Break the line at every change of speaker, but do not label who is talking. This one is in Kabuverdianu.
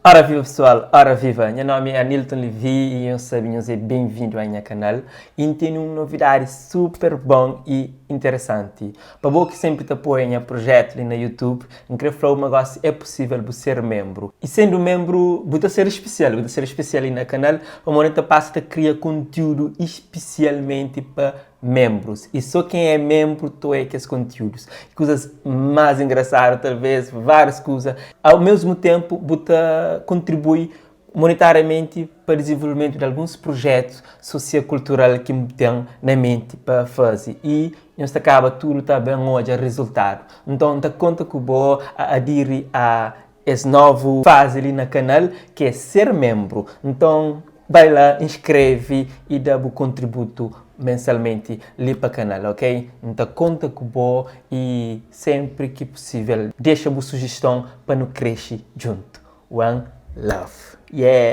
Ora viva pessoal, ora viva! Nha nome é Anilton Levy e nhos sabe nhos é bem-vindo a nha canal e N tene um novidade super bom e interessanti. Pa bo ki sempre ta apoia nha projeto li na YouTube, N kre fla-u ma gosi é possível bu ser membro. E sendo membro, bu ta ser especial, bu ta ser especial li na canal, pamodi N ta passa ta kria conteúdo especialmente pa membrus e so ken é membru ta oia kes kontiúdus e kuzas más engrasadu talvez várias kuza ao mesmu tempu bu ta kontribui monetariamenti pa dizenvolvimentu di alguns projetus sosiokultural ki N ten na menti pa faze i nhos ta kaba tudu ta ben odja rezultadu nton N ta konta ku bo a adiri a es novu fazi li na kanal ki é ser membru nton bai la inscreve i da bu kontributu mensalmenti li pa kanal ok N ta konta ku bo i sempri ki pusivel dexa bu sujeston pa nu cresce djuntu one love yeah.